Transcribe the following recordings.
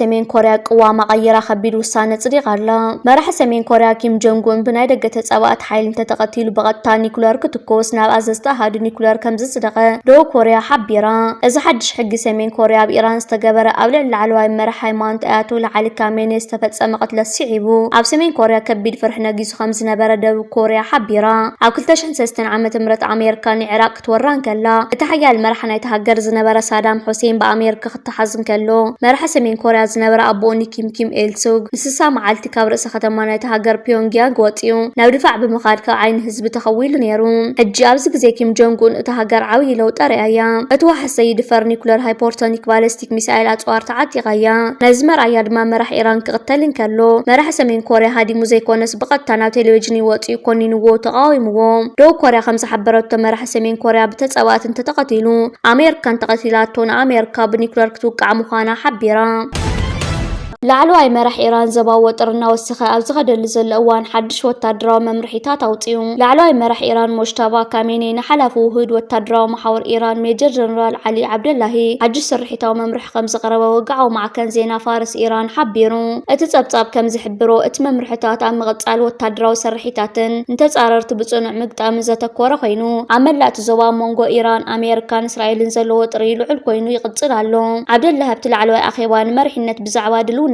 ሰሜን ኮርያ ቅዋማ ቀይራ ከቢድ ውሳነ ጽዲቓ ኣላ። መራሒ ሰሜን ኮርያ ኪም ጆንግ ኡን ብናይ ደገ ተጻባእቲ ሓይሊ እንተተቐቲሉ ብቐጥታ ኒኩለር ክትኮስ ናብ ኣዘዝቲ ኣሃዱ ኒኩለር ከም ዝጽደቐ ደቡብ ኮርያ ሓቢራ። እዚ ሓድሽ ሕጊ ሰሜን ኮርያ ኣብ ኢራን ዝተገበረ ኣብ ልዕሊ ላዕለዋይ መራሕ ሃይማኖት ኣያቶላ ዓሊ ካሜኔ ዝተፈጸመ ቅትለት ስዒቡ ኣብ ሰሜን ኮርያ ከቢድ ፍርሒ ነጊሱ ከም ዝነበረ ደቡብ ኮርያ ሓቢራ። ኣብ ክልተ ሽሕን ሰለስተን ዓመተ ምህረት ኣሜሪካ ንዒራቅ ክትወራ እንከላ እቲ ሓያል መራሕ ናይቲ ሃገር ዝነበረ ሳዳም ሑሴን ብኣሜሪካ ክተሓዝ እንከሎ፣ መራሒ ሰሜን ኮርያ ዝነበረ ኣቦኡ ንኪም ኪም ኤልሱግ ንስሳ መዓልቲ ካብ ርእሰ ከተማ ናይቲ ሃገር ፒዮንግያንግ ወጺኡ ናብ ድፋዕ ብምኻድ ካብ ዓይኒ ህዝቢ ተኸዊሉ ነይሩ። ሕጂ ኣብዚ ግዜ ኪም ጆንግ ኡን እታ ሃገር ዓብዪ ለውጢ ኣርእያ እያ። እቲ ዋሕስ ዘይድፈር ኒኩለር ሃይፖርሶኒክ ባለስቲክ ሚሳይል ኣጽዋር ተዓጢቓ እያ። ነዚ መርኣያ ድማ መራሕ ኢራን ክቕተል እንከሎ፣ መራሕ ሰሜን ኮርያ ሃዲሙ ዘይኮነስ ብቐጥታ ናብ ቴሌቪዥን ወጺኡ ኮኒንዎ ተቓዊምዎ። ደቡብ ኮርያ ከም ዝሓበረቶ መራሕ ሰሜን ኮርያ ብተጻባእቲ እንተተቐቲሉ ኣሜሪካ እንተቐቲላቶ ንኣሜሪካ ብኒኩለር ክትውቃዕ ምዃና ሓቢራ። ላዕለዋይ መራሕ ኢራን ዘባዊ ወጥሪ እናወሰኸ ኣብ ዝኸደሉ ዘሎ እዋን ሓድሽ ወታደራዊ መምርሒታት ኣውጺኡ። ላዕለዋይ መራሕ ኢራን ሞጅታባ ካሜኔ ንሓላፊ ውሁድ ወታደራዊ መሓውር ኢራን ሜጀር ጀነራል ዓሊ ዓብደላሂ ሓድሽ ስርሒታዊ መምርሒ ከም ዘቕረበ ወግዓዊ ማዕከን ዜና ፋርስ ኢራን ሓቢሩ። እቲ ጸብጻብ ከም ዝሕብሮ እቲ መምርሒታት ኣብ ምቕጻል ወታደራዊ ስርሒታትን ንተጻረርቲ ብጽኑዕ ምግጣምን ዘተኮረ ኮይኑ ኣብ መላእ እቲ ዞባ ኣብ መንጎ ኢራን ኣሜሪካን እስራኤልን ዘሎ ወጥሪ ልዑል ኮይኑ ይቕጽል ኣሎ። ዓብደላሂ ኣብቲ ላዕለዋይ ኣኼባ ንመሪሕነት ብዛዕባ ድልውነትን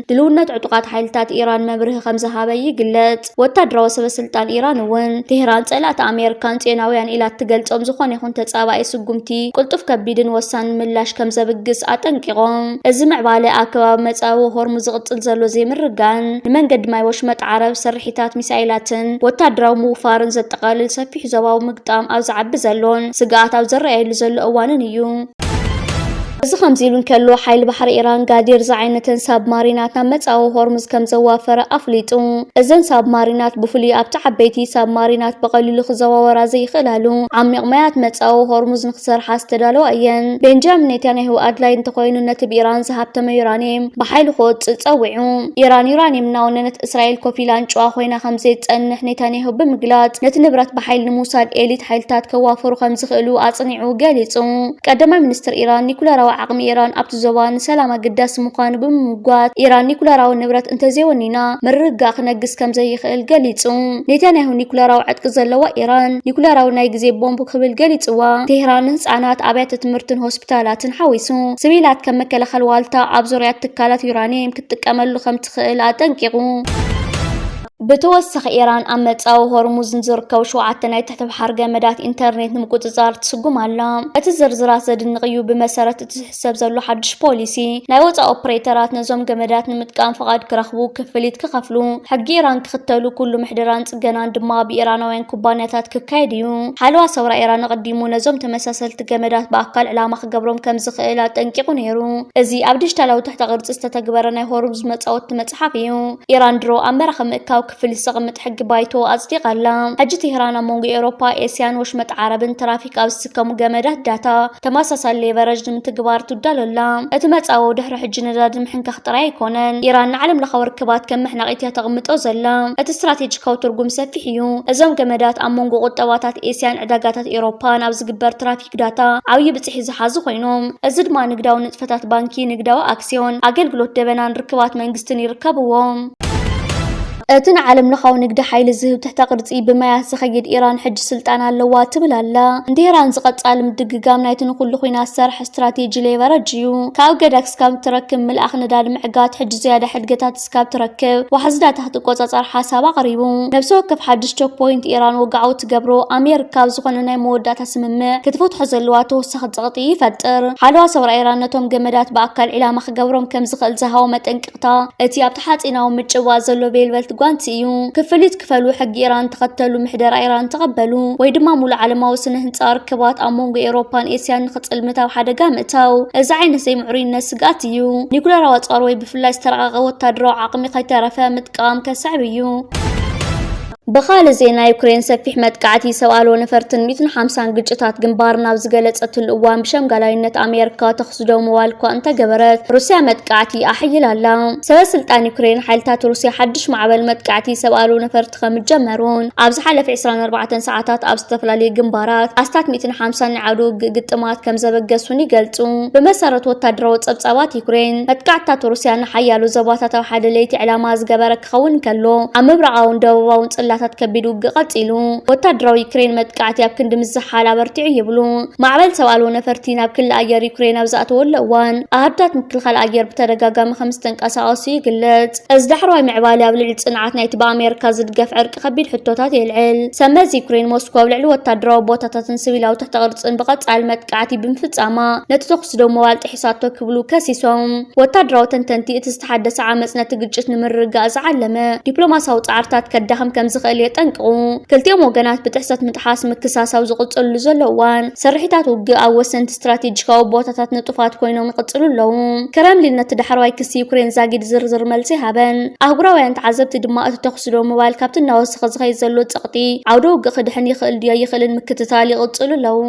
ድልውነት ዕጡቓት ሓይልታት ኢራን መብርሂ ከም ዝሃበ ይግለጽ። ወታደራዊ ሰበ ስልጣን ኢራን እውን ቴህራን ጸላእቲ ኣሜሪካን ጽዮናውያን ኢላ እትገልጾም ዝኾነ ይኹን ተጻባኢ ስጉምቲ ቅልጡፍ ከቢድን ወሳንን ምላሽ ከም ዘብግስ ኣጠንቂቖም። እዚ ምዕባለ ኣብ ከባቢ መጻዊ ሆርሙዝ ዝቕጽል ዘሎ ዘይምርጋን ንመንገዲ ማይ ወሽመጥ ዓረብ ስርሒታት ሚሳይላትን ወታደራዊ ምውፋርን ዘጠቓልል ሰፊሕ ዞባዊ ምግጣም ኣብ ዝዓቢ ዘሎን ስግኣት ኣብ ዝረኣየሉ ዘሎ እዋንን እዩ። እዚ ከምዚ ኢሉ እንከሎ ሓይሊ ባሕሪ ኢራን ጋዲር ዝዓይነተን ሳብማሪናት ናብ መጻዊ ሆርሙዝ ከም ዘዋፈረ ኣፍሊጡ። እዘን ሳብማሪናት ብፍሉይ ኣብቲ ዓበይቲ ሳብማሪናት ብቐሊሉ ክዘዋወራ ዘይኽእላሉ ዓሚቕ ማያት መጻዊ ሆርሙዝ ንክሰርሓ ዝተዳለዋ እየን። ቤንጃሚን ኔታንያሁ ኣድላይ እንተኾይኑ ነቲ ብኢራን ዝሃብተመ ዩራኒየም ብሓይሊ ክወጽእ ጸዊዑ። ኢራን ዩራኒየም እናወነነት እስራኤል ኮፍ ኢላ ኣንጭዋ ኮይና ከም ዘይትጸንሕ ኔታንያሁ ብምግላጽ ነቲ ንብረት ብሓይሊ ንምውሳድ ኤሊት ሓይልታት ከዋፍሩ ከም ዝኽእሉ ኣጽኒዑ ገሊጹ። ቀዳማይ ሚኒስትር ኢራን ኒኩለራዊ ዓቕሚ ኢራን ኣብቲ ዞባ ንሰላም ኣገዳሲ ምዃኑ ብምምጓት ኢራን ኒኩለራዊ ንብረት እንተዘይወኒና ምርግጋእ ክነግስ ከም ዘይኽእል ገሊጹ። ኔታንያሁ ኒኩለራዊ ዕጥቂ ዘለዋ ኢራን ኒኩለራዊ ናይ ግዜ ቦምብ ክብል ገሊጽዋ። ቴህራን ንህጻናት ኣብያተ ትምህርትን ሆስፒታላትን ሓዊሱ ሲቪላት ከም መከላኸሊ ዋልታ ኣብ ዙርያ ትካላት ዩራኒየም ክትጥቀመሉ ከም ትኽእል ኣጠንቂቑ። ብተወሳኺ ኢራን ኣብ መጻዊ ሆርሙዝ ንዝርከቡ ሸውዓተ ናይ ትሕቲ ባሕሪ ገመዳት ኢንተርኔት ንምቁጽጻር ትስጉም ኣላ። እቲ ዝርዝራት ዘድንቕ እዩ። ብመሰረት እቲ ዝሕሰብ ዘሎ ሓድሽ ፖሊሲ ናይ ወጻኢ ኦፕሬተራት ነዞም ገመዳት ንምጥቃም ፍቓድ ክረኽቡ ክፍሊት ክኸፍሉ ሕጊ ኢራን ክኽተሉ ኩሉ ምሕደራን ጽገናን ድማ ብኢራናውያን ኩባንያታት ክካየድ እዩ። ሓለዋ ሰውራ ኢራን ኣቐዲሙ ነዞም ተመሳሰልቲ ገመዳት ብኣካል ዕላማ ክገብሮም ከም ዝኽእል ኣጠንቂቑ ነይሩ። እዚ ኣብ ዲጂታላዊ ትሕተ ቅርጺ ዝተተግበረ ናይ ሆርሙዝ መጻወቲ መጽሓፍ እዩ። ኢራን ድሮ ኣብ መራኸቢ ምእካብ ክፍሊት ዘቐምጥ ሕጊ ባይቶ ኣጽዲቓ ኣላ። ሕጂ ቴህራን ኣብ መንጎ ኤውሮፓ፣ ኤስያን ወሽመጥ ዓረብን ትራፊክ ኣብ ዝስከሙ ገመዳት ዳታ ተመሳሳሊ ሌቨረጅ ንምትግባር ትዳሎ ኣላ። እቲ መጻወ ድሕሪ ሕጂ ነዳዲ ምሕንካኽ ጥራይ ኣይኮነን። ኢራን ንዓለም ለኻዊ ርክባት ከም መሕነቒት እያ ተቕምጦ ዘላ። እቲ ስትራቴጂካዊ ትርጉም ሰፊሕ እዩ። እዞም ገመዳት ኣብ መንጎ ቁጠባታት ኤስያን ዕዳጋታት ኤውሮፓን ኣብ ዝግበር ትራፊክ ዳታ ዓብዪ ብጽሒ ዝሓዙ ኮይኖም፣ እዚ ድማ ንግዳዊ ንጥፈታት ባንኪ፣ ንግዳዊ ኣክሲዮን፣ ኣገልግሎት ደበናን ርክባት መንግስትን ይርከብዎም። እቲ ንዓለም ለኻዊ ንግዲ ሓይሊ ዝህብ ትሕተ ቅርጺ ብማያት ዝኸይድ ኢራን ሕጂ ስልጣን ኣለዋ ትብል ኣላ። ንቴህራን ዝቐጻሊ ምድግጋም ናይቲ ንኹሉ ኲናት ዝሰርሕ ስትራቴጂ ሌቨረጅ እዩ። ካብ ገዳ ክስካብ ትረክብ ምልኣኽ ነዳዲ ምዕጋት ሕጂ ዝያዳ ሕድገታት ክስካብ ትረክብ ዋሕዚ ዳታ ክትቆጻጸር ሓሳብ ኣቕሪቡ። ነብሲ ወከፍ ሓድሽ ቾክ ፖይንት ኢራን ወግዓዊ ትገብሮ ኣሜሪካ ኣብ ዝኾነ ናይ መወዳእታ ስምምዕ ክትፈትሖ ዘለዋ ተወሳኺ ጸቕጢ ይፈጥር። ሓለዋ ሰውራ ኢራን ነቶም ገመዳት ብኣካል ዒላማ ክገብሮም ከም ዝኽእል ዝሃቦ መጠንቀቕታ እቲ ኣብቲ ሓጺናዊ ምጭዋት ዘሎ ቬልቨልት ጓንቲ እዩ። ክፍሊት ክፈሉ፣ ሕጊ ኢራን ተኸተሉ፣ ምሕደራ ኢራን ተቐበሉ፣ ወይ ድማ ሙሉእ ዓለማዊ ስነ ህንጻ ርክባት ኣብ መንጎ ኤውሮፓን ኤስያን ንኽጽልምት ኣብ ሓደጋ ምእታው። እዚ ዓይነት ዘይምዕሩይነት ስግኣት እዩ። ኒኩለራዊ ኣጽዋር ወይ ብፍላይ ዝተራቐቐ ወታደራዊ ዓቕሚ ከይተረፈ ምጥቃም ከስዕብ እዩ። ብኻልእ ዜና፣ ዩክሬን ሰፊሕ መጥቃዕቲ ሰብ ኣልቦ ነፈርትን ሚእትን ሓምሳን ግጭታት ግንባርን ኣብ ዝገለጸትሉ እዋን፣ ብሸምጋላይነት ኣሜሪካ ተኹሲ ደው ምባል እኳ እንተገበረት፣ ሩስያ መጥቃዕቲ ኣሕይላ ኣላ። ሰበ ስልጣን ዩክሬን፣ ሓይልታት ሩስያ ሓድሽ ማዕበል መጥቃዕቲ ሰብ ኣልቦ ነፈርቲ ከም ዝጀመሩን፣ ኣብ ዝሓለፈ ዕስራን ኣርባዕተን ሰዓታት ኣብ ዝተፈላለዩ ግንባራት ኣስታት ሚእትን ሓምሳን ናይ ዓውደ ውግእ ግጥማት ከም ዘበገሱን ይገልጹ። ብመሰረት ወታደራዊ ጸብጻባት ዩክሬን፣ መጥቃዕትታት ሩስያ ንሓያሎ ዞባታት ኣብ ሓደ ለይቲ ዕላማ ዝገበረ ክኸውን ከሎ፣ ኣብ ምብራቓውን ደቡባውን ጽላታት ከቢድ ውግእ ቀጺሉ። ወታደራዊ ዩክሬን መጥቃዕቲ ኣብ ክንዲ ምዝሓል ኣበርቲዑ ይብሉ። ማዕበል ሰብ ኣልቦ ነፈርቲ ናብ ክሊ ኣየር ዩክሬን ኣብ ዝኣተወሉ እዋን፣ ኣሃዱታት ምክልኻል ኣየር ብተደጋጋሚ ከም ዝተንቀሳቐሱ ይግለጽ። እዚ ዳሕረዋይ ምዕባለ ኣብ ልዕሊ ጽንዓት ናይቲ ብኣሜሪካ ዝድገፍ ዕርቂ ከቢድ ሕቶታት የልዕል። ሰመዚ ዩክሬን፣ ሞስኮ ኣብ ልዕሊ ወታደራዊ ቦታታትን ሲቪላዊ ትሕተ ቅርጽን ብቐጻሊ መጥቃዕቲ ብምፍጻማ፣ ነቲ ተኹሲ ደው ምባል ጥሒሳቶ ክብሉ ከሲሶም። ወታደራዊ ተንተንቲ፣ እቲ ዝተሓደሰ ዓመጽ ነቲ ግጭት ንምርግጋእ ዝዓለመ ዲፕሎማሲያዊ ጻዕርታት ከዳኽም ከም ዝኽእል የጠንቅቑ። ክልቲኦም ወገናት ብጥሕሰት ምጥሓስ ምክሳስ ኣብ ዝቕጽልሉ ዘሎ እዋን፣ ስርሒታት ውግእ ኣብ ወሰንቲ ስትራቴጂካዊ ቦታታት ንጡፋት ኮይኖም ይቕጽሉ ኣለዉ። ክረምሊን ነቲ ዳሕረዋይ ክሲ ዩክሬን ዛጊድ ዝርዝር መልሲ ሃበን። ኣህጉራውያን ተዓዘብቲ ድማ፣ እቲ ተኹሲ ደው ምባል ካብቲ እናወሰኸ ዝኸይድ ዘሎ ጸቕጢ ዓውደ ውግእ ክድሕን ይኽእል ድዩ ኣይኽእልን ምክትታል ይቕጽሉ ኣለዉ።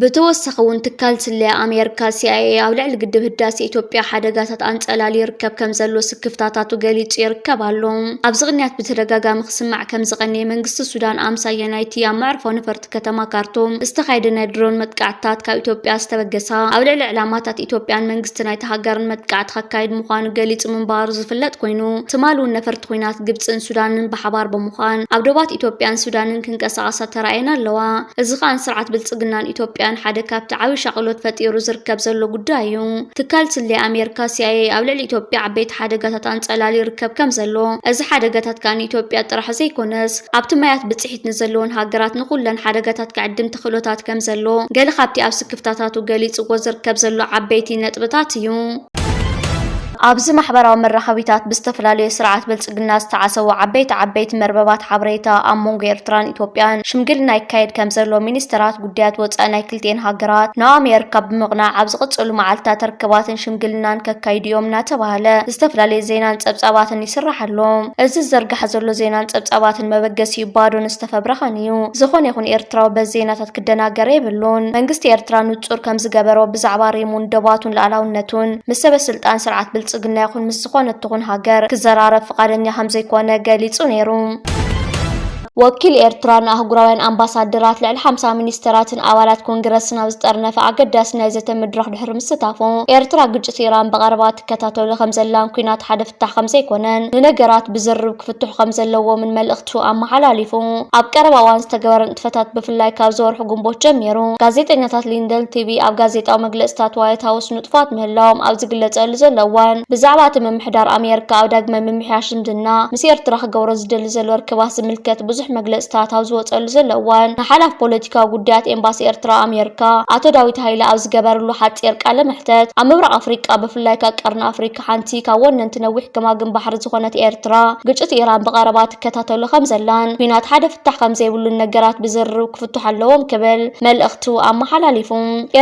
ብተወሳኺ እውን፣ ትካል ስለያ ኣሜሪካ፣ ሲ ኣይ ኤ፣ ኣብ ልዕሊ ግድብ ህዳሴ ኢትዮጵያ ሓደጋታት ኣንጸላልዩ ይርከብ ከም ዘሎ ስክፍታታቱ ገሊጹ ይርከብ ኣሎ። ኣብዚ ቅንያት ብተደጋጋሚ ክስማዕ ከም ዝቐነየ፣ መንግስቲ ሱዳን ኣምሳያ ናይቲ ኣብ መዕርፎ ነፈርቲ ከተማ ካርቱም ዝተኻየደ ናይ ድሮን መጥቃዕትታት ካብ ኢትዮጵያ ዝተበገሳ፣ ኣብ ልዕሊ ዕላማታት ኢትዮጵያን መንግስቲ ናይቲ ሃገርን መጥቃዕቲ ከካይድ ምዃኑ ገሊጹ ምንባሩ ዝፍለጥ ኮይኑ፣ ትማሊ እውን ነፈርቲ ኲናት ግብጽን ሱዳንን ብሓባር ብምዃን ኣብ ዶባት ኢትዮጵያን ሱዳንን ክንቀሳቐሳ ተራእየን ኣለዋ። እዚ ከኣ ንስርዓት ብልጽግናን ኢትዮጵያን ሓደ ካብቲ ዓቢ ሻቕሎት ፈጢሩ ዝርከብ ዘሎ ጉዳይ እዩ። ትካል ስለ ኣሜሪካ፣ ሲ ኣይ ኤ፣ ኣብ ልዕሊ ኢትዮጵያ ዓበይቲ ሓደጋታት ኣንጸላልዩ ይርከብ ከም ዘሎ፣ እዚ ሓደጋታት ከኣ ንኢትዮጵያ ጥራሕ ዘይኮነስ፣ ኣብቲ ማያት ብጽሒት ንዘለወን ሃገራት ንኹለን ሓደጋታት ክዕድም ተኽእሎታት ከም ዘሎ፣ ገለ ካብቲ ኣብ ስክፍታታቱ ገሊጽዎ ዝርከብ ዘሎ ዓበይቲ ነጥብታት እዩ። ኣብዚ ማሕበራዊ መራኸቢታት ብዝተፈላለዩ ስርዓት ብልጽግና ዝተዓሰቡ ዓበይቲ ዓበይቲ መርበባት ሓበሬታ፣ ኣብ መንጎ ኤርትራን ኢትዮጵያን ሽምግልና ይካየድ ከም ዘሎ ሚኒስተራት ጉዳያት ወጻኢ ናይ ክልቲኤን ሃገራት ናብ ኣሜሪካ ብምቕናዕ፣ ኣብ ዝቕጽሉ መዓልታት ርክባትን ሽምግልናን ከካይዱ እዮም እናተባህለ ዝተፈላለየ ዜናን ጸብጻባትን ይስራሕ ኣሎ። እዚ ዝዘርጋሕ ዘሎ ዜናን ጸብጻባትን መበገሲኡ ባዶን ዝተፈብረኸን እዩ። ዝኾነ ይኹን ኤርትራዊ በዚ ዜናታት ክደናገር የብሉን። መንግስቲ ኤርትራ ንጹር ከም ዝገበሮ፣ ብዛዕባ ሪሙን ዶባቱን ልኣላውነቱን ምስ ሰበ ስልጣን ስርዓት ብልጽግና ይኹን ምስ ዝኾነት ትኹን ሃገር ክዘራረብ ፍቓደኛ ከም ዘይኮነ ገሊጹ ነይሩ። ወኪል ኤርትራ ንኣህጉራውያን ኣምባሳደራት፣ ልዕሊ ሓምሳ ሚኒስተራትን ኣባላት ኮንግረስን ኣብ ዝጠርነፈ ኣገዳሲ ናይ ዘተ መድረኽ ድሕሪ ምስታፉ፣ ኤርትራ ግጭት ኢራን ብቐረባ ትከታተሎ ከም ዘላን ኲናት ሓደ ፍታሕ ከም ዘይኮነን፣ ንነገራት ብዝርርብ ክፍትሑ ከም ዘለዎምን መልእኽቱ ኣመሓላሊፉ። ኣብ ቀረባ እዋን ዝተገበረ ንጥፈታት፣ ብፍላይ ካብዚ ወርሒ ግንቦት ጀሚሩ፣ ጋዜጠኛታት ሊንደን ቲቪ ኣብ ጋዜጣዊ መግለጽታት ዋይት ሃውስ ንጡፋት ምህላዎም ኣብ ዝግለጸሉ ዘሎ እዋን፣ ብዛዕባ እቲ ምምሕዳር ኣሜሪካ ኣብ ዳግመ ምምሕያሽ ዝምድና ምስ ኤርትራ ክገብሮ ዝደሊ ዘሎ ርክባት ዝምልከት ብዙሕ መግለጽታት ኣብ ዝወጸሉ ዘሎ እዋን፣ ንሓላፍ ፖለቲካዊ ጉዳያት ኤምባሲ ኤርትራ ኣሜሪካ ኣቶ ዳዊት ሃይለ ኣብ ዝገበርሉ ሓጺር ቃለ መሕተት፣ ኣብ ምብራቕ ኣፍሪቃ፣ ብፍላይ ካብ ቀርኒ ኣፍሪካ፣ ሓንቲ ካብ ወነንቲ ነዊሕ ገማግም ባሕሪ ዝኾነት ኤርትራ፣ ግጭት ኢራን ብቐረባ ትከታተሎ ከም ዘላን፣ ኲናት ሓደ ፍታሕ ከም ዘይብሉን፣ ነገራት ብዝርርብ ክፍትሑ ኣለዎም ክብል መልእኽቱ ኣመሓላሊፉ።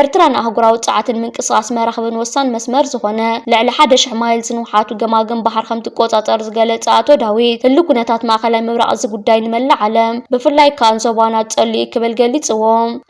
ኤርትራ ንኣህጉራዊ ጸዓትን ምንቅስቓስ መራኽብን ወሳኒ መስመር ዝኾነ ልዕሊ ሓደ ሽሕ ማይል ዝንውሓቱ ገማግም ባሕሪ ከም ትቆጻጸር ዝገለጸ ኣቶ ዳዊት፣ ህሉው ኩነታት ማእከላይ ምብራቕ እዚ ጉዳይ ንመላእ ዓለም፣ ብፍላይ ከኣ ንዞባና ጸልዩ ክብል ገሊጽዎ።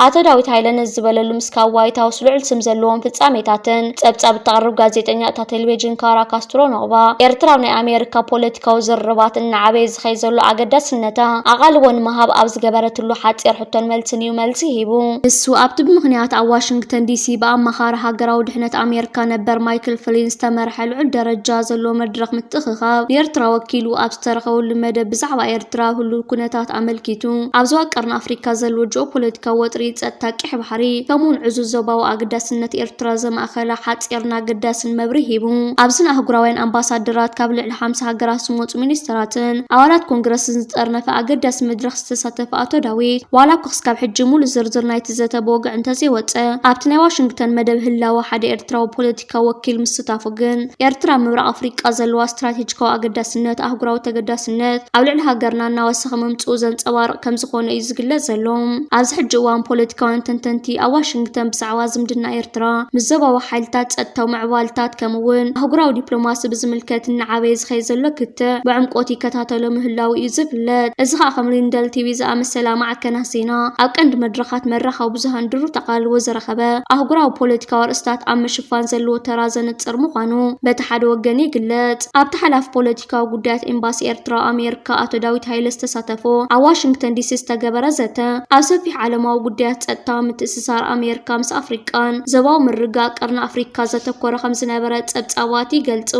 ኣቶ ዳዊት ሃይለ ነዚ ዝበለሉ፣ ምስ ካብ ዋይት ሃውስ ልዑል ስም ዘለዎም ፍጻሜታትን ጸብጻብ እተቕርብ ጋዜጠኛ እታ ቴሌቪዥን ካራ ካስትሮ ኖቕባ፣ ኤርትራ ኣብ ናይ ኣሜሪካ ፖለቲካዊ ዝርርባት እናዓበየ ዝኸይድ ዘሎ ኣገዳስነታ ኣቓልቦ ንምሃብ ኣብ ዝገበረትሉ ሓጺር ሕቶን መልስን እዩ መልሲ ሂቡ። ንሱ ኣብቲ ብምኽንያት ኣብ ዋሽንግተን ዲሲ ብኣማኻሪ ሃገራዊ ድሕነት ኣሜሪካ ነበር ማይክል ፍሊን ዝተመርሐ ልዑል ደረጃ ዘለዎ መድረኽ ምትእኽኻብ፣ ንኤርትራ ወኪሉ ኣብ ዝተረኸበሉ መደብ፣ ብዛዕባ ኤርትራ ህሉው ኩነታት ኣመልኪቱ፣ ኣብ ዞባ ቀርኒ ኣፍሪካ ዘሎ ጂኦፖለቲካዊ ወጥሪ፣ ጸጥታ ቀይሕ ባሕሪ፣ ከምኡውን ዕዙዝ ዞባዊ ኣገዳስነት ኤርትራ ዘማእኸለ ሓጺርን ኣገዳስን መብርሂ ሂቡ። ኣብዚ ንኣህጉራውያን ኣምባሳደራት፣ ካብ ልዕሊ ሓምሳ ሃገራት ዝመጹ ሚኒስተራትን ኣባላት ኮንግረስን ዝጠርነፈ ኣገዳሲ መድረኽ ዝተሳተፈ ኣቶ ዳዊት፣ ዋላ እኳ ክስካብ ሕጂ ሙሉእ ዝርዝር ናይቲ ዘተ ብወግዒ እንተዘይወጸ፣ ኣብቲ ናይ ዋሽንግተን መደብ ህላወ ሓደ ኤርትራዊ ፖለቲካዊ ወኪል ምስታፉ ግን፣ ኤርትራ ኣብ ምብራቕ ኣፍሪቃ ዘለዋ ስትራቴጂካዊ ኣገዳስነት፣ ኣህጉራዊ ተገዳስነት፣ ኣብ ልዕሊ ሃገርና እናወሰኸ ምምጽኡ ብግልጹ ዘንጸባርቕ ከም ዝኾነ እዩ ዝግለጽ ዘሎ። ኣብዚ ሕጂ እዋን ፖለቲካውያን ተንተንቲ ኣብ ዋሽንግተን ብዛዕባ ዝምድና ኤርትራ ምስ ዞባዊ ሓይልታት፣ ጸጥታዊ ምዕባለታት፣ ከምኡ እውን ኣህጉራዊ ዲፕሎማሲ ብዝምልከት እናዓበየ ዝኸይድ ዘሎ ክትዕ ብዕምቆት ይከታተሎ ምህላው እዩ ዝፍለጥ። እዚ ኸኣ ከም ሪንደል ቲቪ ዝኣመሰላ ማዕከናት ዜና ኣብ ቀንዲ መድረኻት መራኸቢ ብዙሃን ድሩት ኣቓልቦ ዘረኸበ ኣህጉራዊ ፖለቲካዊ ኣርእስታት ኣብ ምሽፋን ዘለዎ ተራ ዘንጽር ምዃኑ በቲ ሓደ ወገን ይግለጽ። ኣብቲ ሓላፊ ፖለቲካዊ ጉዳያት ኤምባሲ ኤርትራ ኣብ ኣሜሪካ ኣቶ ዳዊት ሃይለ ዝተሳተፎ ኣብ ዋሽንግተን ዲሲ ዝተገበረ ዘተ፣ ኣብ ሰፊሕ ዓለማዊ ጉዳያት ጸጥታ፣ ምትእስሳር ኣሜሪካ ምስ ኣፍሪቃን ዞባዊ ምርግጋእ ቀርኒ ኣፍሪካ ዘተኮረ ከም ዝነበረ ጸብጻባት ይገልጹ።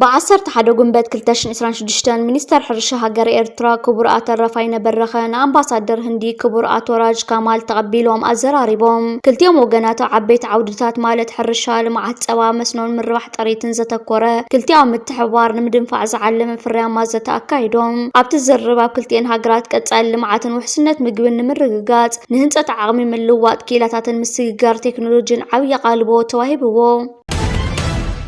ብ ዓሰርተ ሓደ ጉንበት ክልተ ሽሕን ዕስራን ሽዱሽተን ሚኒስተር ሕርሻ ሃገረ ኤርትራ ክቡር ኣቶ ረፋይነ በረኸ ንኣምባሳደር ህንዲ ክቡር ኣቶ ራጅ ካማል ተቐቢሎም ኣዘራሪቦም። ክልቲኦም ወገናት ኣብ ዓበይቲ ዓውድታት ማለት ሕርሻ፣ ልምዓት ጸባ፣ መስኖን ምርባሕ ጥሪትን ዘተኮረ ክልቲኣዊ ምትሕብባር ንምድንፋዕ ዝዓለመ ፍርያማ ዘተ ኣካይዶም። ኣብቲ ዝርርብ ኣብ ክልቲኤን ሃገራት ቀጻሊ ልምዓትን ውሕስነት ምግብን ንምርግጋጽ፣ ንህንጸት ዓቕሚ ምልውዋጥ ክኢላታትን ምስግጋር ቴክኖሎጂን ዓብዪ ኣቓልቦ ተዋሂብዎ።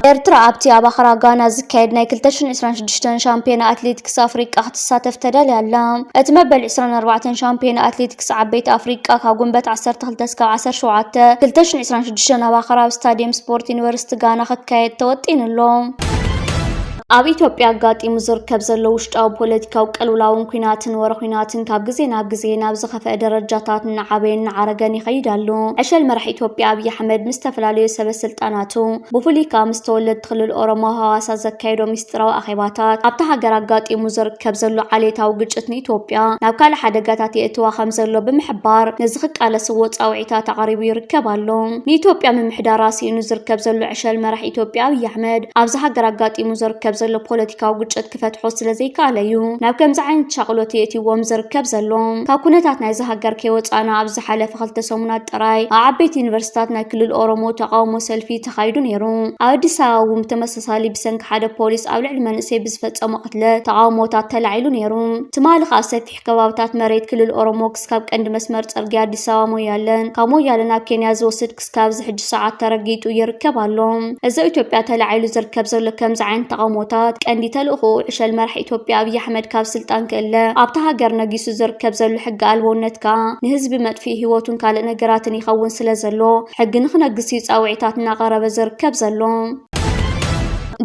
ኤርትራ ኣብቲ ኣብ ኣኽራ ጋና ዝካየድ ናይ ክልተ ሽሕን ዕስራን ሽዱሽተን ሻምፒዮና ኣትሌቲክስ ኣፍሪቃ ክትሳተፍ ተዳልያ ኣላ። እቲ መበል ዕስራን ኣርባዕተን ሻምፒዮና ኣትሌቲክስ ዓበይቲ ኣፍሪቃ ካብ ጉንበት ዓሰርተ ክልተ እስካብ ዓሰርተ ሸውዓተ ክልተ ሽሕን ዕስራን ሽዱሽተን ኣብ ኣኽራ ኣብ ስታዲየም ስፖርት ዩኒቨርሲቲ ጋና ክካየድ ተወጢኑ ኣሎ። ኣብ ኢትዮጵያ ኣጋጢሙ ዝርከብ ዘሎ ውሽጣዊ ፖለቲካዊ ቅልውላውን ኲናትን ወረ ኲናትን ካብ ግዜ ናብ ግዜ ናብ ዝኸፍአ ደረጃታት እናዓበየን እናዓረገን ይኸይድ ኣሎ። ዕሸል መራሒ ኢትዮጵያ ኣብይ ኣሕመድ ምስ ዝተፈላለዩ ሰበ ስልጣናቱ፣ ብፍሉይ ከኣ ምስ ተወለድቲ ክልል ኦሮሞ ሃዋሳ ዘካየዶ ሚስጥራዊ ኣኼባታት፣ ኣብታ ሃገር ኣጋጢሙ ዝርከብ ዘሎ ዓሌታዊ ግጭት ንኢትዮጵያ ናብ ካልእ ሓደጋታት የእትዋ ከም ዘሎ ብምሕባር፣ ነዚ ክቃለስዎ ጻውዒታት ኣቕሪቡ ይርከብ ኣሎ። ንኢትዮጵያ ምምሕዳራ ስኢኑ ዝርከብ ዘሎ ዕሸል መራሒ ኢትዮጵያ ኣብይ ኣሕመድ፣ ኣብዚ ሃገር ኣጋጢሙ ዝርከብ ዘሎ ፖለቲካዊ ግጭት ክፈትሖ ስለ ዘይከኣለ እዩ ናብ ከምዚ ዓይነት ሻቕሎት የእትዎም ዝርከብ ዘሎ። ካብ ኩነታት ናይዚ ሃገር ከይወጻእና፣ ኣብ ዝሓለፈ ክልተ ሰሙናት ጥራይ ኣብ ዓበይቲ ዩኒቨርሲታት ናይ ክልል ኦሮሞ ተቓውሞ ሰልፊ ተኻይዱ ነይሩ። ኣብ ኣዲስ ኣበባ እውን ብተመሳሳሊ ብሰንኪ ሓደ ፖሊስ ኣብ ልዕሊ መንእሰይ ብዝፈጸሞ ቅትለት ተቓውሞታት ተላዒሉ ነይሩ። ትማሊ ከኣ ኣብ ሰፊሕ ከባብታት መሬት ክልል ኦሮሞ ክስካብ ቀንዲ መስመር ጽርግያ ኣዲስ ኣበባ ሞያለን ካብ ሞያለ ናብ ኬንያ ዝወስድ ክስካብ እዚ ሕጂ ሰዓት ተረጊጡ ይርከብ ኣሎ። እዚ ኣብ ኢትዮጵያ ተላዒሉ ዝርከብ ዘሎ ከምዚ ዓይነት ተቓውሞታት ቀንዲ ተልእኾኡ ዕሸል መራሒ ኢትዮጵያ ኣብይ ኣሕመድ ካብ ስልጣን ክእለ፣ ኣብታ ሃገር ነጊሱ ዝርከብ ዘሎ ሕጊ ኣልቦነት ከኣ ንህዝቢ መጥፍኢ ህይወቱን ካልእ ነገራትን ይኸውን ስለ ዘሎ፣ ሕጊ ንኽነግስ እዩ ጻውዒታት እናቐረበ ዝርከብ ዘሎ።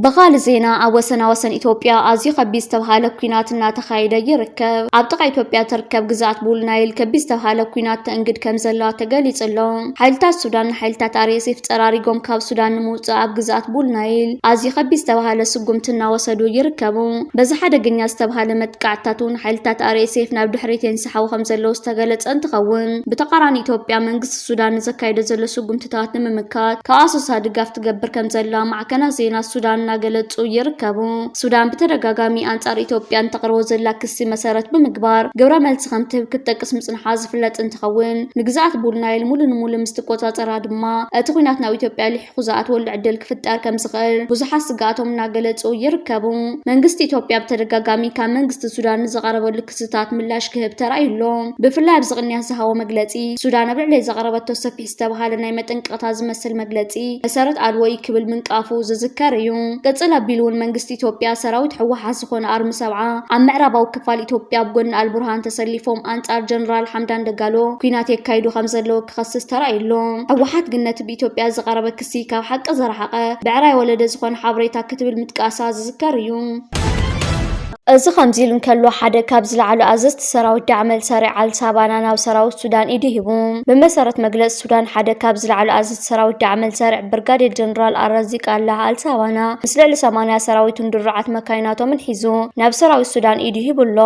ብኻልእ ዜና፣ ኣብ ወሰናወሰን ኢትዮጵያ ኣዝዩ ከቢድ ዝተብሃለ ኲናት እናተኻየደ ይርከብ። ኣብ ጥቓ ኢትዮጵያ ትርከብ ግዝኣት ቡል ናይል ከቢድ ዝተብሃለ ኲናት ተእንግድ ከም ዘላ ተገሊጹ ኣሎ። ሓይልታት ሱዳን ንሓይልታት ኣር ኤስ ኤፍ ጸራሪጎም ካብ ሱዳን ንምውጻእ ኣብ ግዝኣት ቡል ናይል ኣዝዩ ከቢድ ዝተብሃለ ስጉምቲ እናወሰዱ ይርከቡ። በዚ ሓደገኛ ዝተብሃለ መጥቃዕትታት እውን ሓይልታት ኣር ኤስ ኤፍ ናብ ድሕሪት የንስሓቡ ከም ዘለዉ ዝተገለጸ እንትኸውን፣ ብተቓራኒ ኢትዮጵያ መንግስቲ ሱዳን ንዘካየዶ ዘሎ ስጉምትታት ንምምካት ካብ ኣሶሳ ድጋፍ ትገብር ከም ዘላ ማዕከናት ዜና ሱዳን እናገለጹ ይርከቡ። ሱዳን ብተደጋጋሚ ኣንጻር ኢትዮጵያ እንተቕርቦ ዘላ ክሲ መሰረት ብምግባር ግብረ መልሲ ከም ትህብ ክትጠቅስ ምጽንሓ ዝፍለጥ እንትኸውን፣ ንግዝኣት ቡል ናይል ሙሉ ንሙሉ ምስ ትቆጻጸራ ድማ እቲ ኲናት ናብ ኢትዮጵያ ሊሒኹ ዝኣትወሉ ዕድል ክፍጠር ከም ዝኽእል ብዙሓት ስግኣቶም እናገለጹ ይርከቡ። መንግስቲ ኢትዮጵያ ብተደጋጋሚ ካብ መንግስቲ ሱዳን ንዝቐረበሉ ክስታት ምላሽ ክህብ ተራእዩ ኣሎ። ብፍላይ ኣብዚ ቅንያት ዝሃቦ መግለጺ፣ ሱዳን ኣብ ልዕለይ ዘቕረበቶ ሰፊሕ ዝተባሃለ ናይ መጠንቀቕታ ዝመስል መግለጺ መሰረት ኣልቦ እዩ ክብል ምንቃፉ ዝዝከር እዩ። ቅጽል ኣቢሉ እውን መንግስቲ ኢትዮጵያ ሰራዊት ህወሓት ዝኾነ ኣርሚ ሰብዓ ኣብ ምዕራባዊ ክፋል ኢትዮጵያ ኣብ ጎኒ ኣልቡርሃን ተሰሊፎም ኣንጻር ጀነራል ሓምዳን ደጋሎ ኲናት የካይዱ ከም ዘለዉ ክኸስስ ተራእዩ ኣሎ። ህወሓት ግን ነቲ ብኢትዮጵያ ዝቐረበ ክሲ ካብ ሓቂ ዝረሓቐ ብዕራይ ወለደ ዝኾነ ሓበሬታ ክትብል ምጥቃሳ ዝዝከር እዩ። እዚ ከምዚ ኢሉ እንከሎ፣ ሓደ ካብ ዝለዓሉ ኣዘዝቲ ሰራዊት ዳዕመል ሰሪዕ ኣልሳባና ናብ ሰራዊት ሱዳን ኢዱ ሂቡ። ብመሰረት መግለጺ ሱዳን፣ ሓደ ካብ ዝለዓሉ ኣዘዝቲ ሰራዊት ዳዕመል ሰሪዕ ብርጋዴር ጀነራል ኣልራዚቅ ኣላህ ኣልሳባና ምስ ልዕሊ ሰማንያ ሰራዊቱን ድሩዓት መካይናቶምን ሒዙ ናብ ሰራዊት ሱዳን ኢዱ ሂቡ ኣሎ።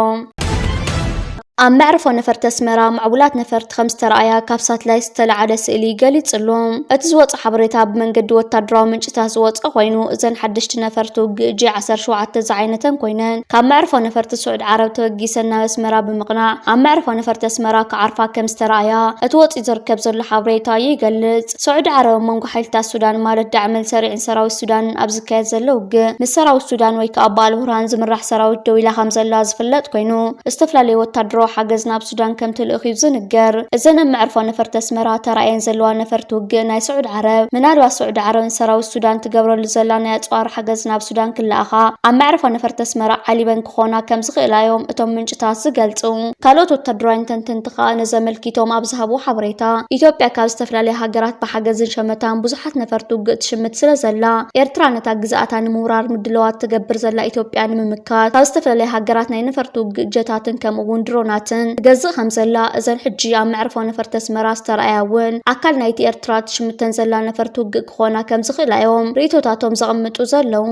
ኣብ መዕርፎ ነፈርቲ ኣስመራ ምዕቡላት ነፈርቲ ከም ዝተረኣያ ካብ ሳትላይት ዝተለዓለ ስእሊ ገሊጹ ኣሎ። እቲ ዝወጸ ሓበሬታ ብመንገዲ ወታደራዊ ምንጭታት ዝወጸ ኮይኑ፣ እዘን ሓደሽቲ ነፈርቲ ውግእ ጂ ዓሰርተ ሸውዓተ ዝዓይነተን ኮይነን፣ ካብ መዕርፎ ነፈርቲ ስዑድ ዓረብ ተበጊሰን ናብ ኣስመራ ብምቕናዕ፣ ኣብ መዕርፎ ነፈርቲ ኣስመራ ክዓርፋ ከም ዝተረኣያ እቲ ወጺኡ ዝርከብ ዘሎ ሓበሬታ ይገልጽ። ስዑድ ዓረብ ኣብ መንጎ ሓይልታት ሱዳን ማለት ዳዕመል ሰሪዕን ሰራዊት ሱዳንን ኣብ ዝካየድ ዘሎ ውግእ፣ ምስ ሰራዊት ሱዳን ወይ ከኣ ብኣል ቡርሃን ዝምራሕ ሰራዊት ደው ኢላ ከም ዘላ ዝፍለጥ ኮይኑ፣ ዝተፈላለዩ ወታደራዊ ሓገዝ ናብ ሱዳን ከም ትልእኽ እዩ ዝንገር። እዘን ኣብ መዕርፎ ነፈርቲ ኣስመራ ተራእየን ዘለዋ ነፈርቲ ውግእ ናይ ስዑድ ዓረብ፣ ምናልባት ስዑድ ዓረብን ሰራዊት ሱዳን ትገብረሉ ዘላ ናይ ኣጽዋር ሓገዝ ናብ ሱዳን ክለኣኻ ኣብ መዕርፎ ነፈርቲ ኣስመራ ዓሊበን ክኾና ከም ዝኽእላ እዮም እቶም ምንጭታት ዝገልጹ። ካልኦት ወታደራውያን ተንተንቲ ከኣ ነዚ ኣመልኪቶም ኣብ ዝሃብዎ ሓበሬታ፣ ኢትዮጵያ ካብ ዝተፈላለያ ሃገራት ብሓገዝን ሸመታን ብዙሓት ነፈርቲ ውግእ ትሽምት ስለ ዘላ፣ ኤርትራ ነታ ግዝኣታ ንምውራር ምድለዋት ትገብር ዘላ ኢትዮጵያ ንምምካት ካብ ዝተፈላለያ ሃገራት ናይ ነፈርቲ ውግእ ጀታትን ከምኡ እውን ድሮናትን ትገዝእ ከም ዘላ፣ እዘን ሕጂ ኣብ መዕርፎ ነፈርቲ ኣስመራ ዝተረኣያ እውን ኣካል ናይቲ ኤርትራ ትሽምተን ዘላ ነፈርቲ ውግእ ክኾና ከም ዝኽእላ እዮም ርእይቶታቶም ዘቐምጡ ዘለዉ።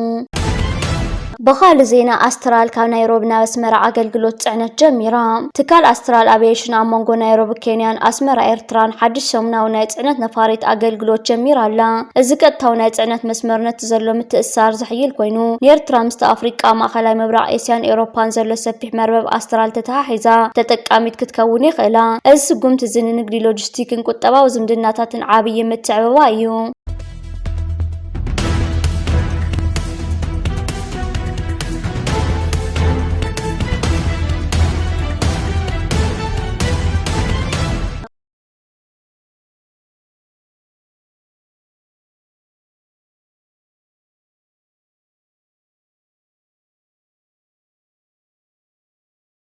ብኻልእ ዜና፣ ኣስትራል ካብ ናይሮቢ ናብ ኣስመራ ኣገልግሎት ጽዕነት ጀሚራ። ትካል ኣስትራል ኣቪዬሽን ኣብ መንጎ ናይሮቢ ኬንያን ኣስመራ ኤርትራን ሓድሽ ሰሙናዊ ናይ ጽዕነት ነፋሪት ኣገልግሎት ጀሚራ ኣላ። እዚ ቀጥታዊ ናይ ጽዕነት መስመር ነቲ ዘሎ ምትእስሳር ዘሕይል ኮይኑ፣ ንኤርትራ ምስቲ ኣፍሪቃ፣ ማእኸላይ ምብራቕ፣ ኤስያን ኤውሮፓን ዘሎ ሰፊሕ መርበብ ኣስትራል ተተሓሒዛ ተጠቃሚት ክትከውን የኽእላ። እዚ ስጉምቲ እዚ ንንግዲ፣ ሎጂስቲክን ቁጠባዊ ዝምድናታትን ዓብዪ ምትዕብባ እዩ።